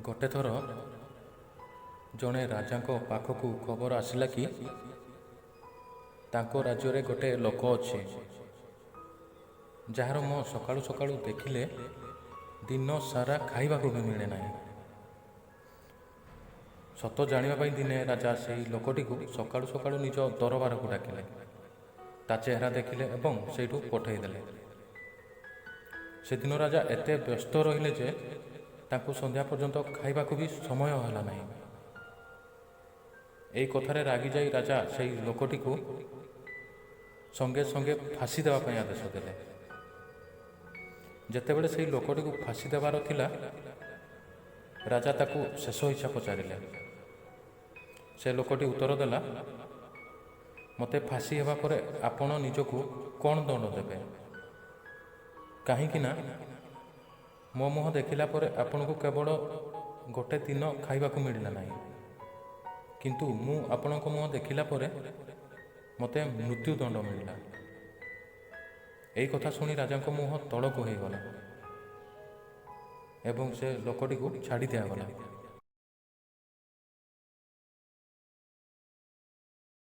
ଗୋଟେ ଥର ଜଣେ ରାଜାଙ୍କ ପାଖକୁ ଖବର ଆସିଲା କି ତାଙ୍କ ରାଜ୍ୟରେ ଗୋଟେ ଲୋକ ଅଛି, ଯାହାର ମୁହଁ ସକାଳୁ ସକାଳୁ ଦେଖିଲେ ଦିନ ସାରା ଖାଇବାକୁ ବି ମିଳେ ନାହିଁ। ସତ ଜାଣିବା ପାଇଁ ଦିନେ ରାଜା ସେଇ ଲୋକଟିକୁ ସକାଳୁ ସକାଳୁ ନିଜ ଦରବାରକୁ ଡାକିଲେ, ତା ଚେହେରା ଦେଖିଲେ ଏବଂ ସେଇଠୁ ପଠାଇଦେଲେ। ସେଦିନ ରାଜା ଏତେ ବ୍ୟସ୍ତ ରହିଲେ ଯେ ତାଙ୍କୁ ସନ୍ଧ୍ୟା ପର୍ଯ୍ୟନ୍ତ ଖାଇବାକୁ ବି ସମୟ ହେଲା ନାହିଁ। ଏଇ କଥାରେ ରାଗିଯାଇ ରାଜା ସେଇ ଲୋକଟିକୁ ସଙ୍ଗେ ସଙ୍ଗେ ଫାଶୀ ଦେବା ପାଇଁ ଆଦେଶ ଦେଲେ। ଯେତେବେଳେ ସେଇ ଲୋକଟିକୁ ଫାଶୀ ଦେବାର ଥିଲା, ରାଜା ତାକୁ ଶେଷ ଇଚ୍ଛା ପଚାରିଲେ। ସେ ଲୋକଟି ଉତ୍ତର ଦେଲା, ମୋତେ ଫାଶୀ ହେବା ପରେ ଆପଣ ନିଜକୁ କ'ଣ ଦଣ୍ଡ ଦେବେ? କାହିଁକି ନା ମୋ ମୁହଁ ଦେଖିଲା ପରେ ଆପଣଙ୍କୁ କେବଳ ଗୋଟେ ଦିନ ଖାଇବାକୁ ମିଳିଲା ନାହିଁ, କିନ୍ତୁ ମୁଁ ଆପଣଙ୍କ ମୁହଁ ଦେଖିଲା ପରେ ମୋତେ ମୃତ୍ୟୁଦଣ୍ଡ ମିଳିଲା। ଏଇ କଥା ଶୁଣି ରାଜାଙ୍କ ମୁହଁ ତଳକୁ ହୋଇଗଲା ଏବଂ ସେ ଲୋକଟିକୁ ଛାଡ଼ି ଦିଆଗଲା।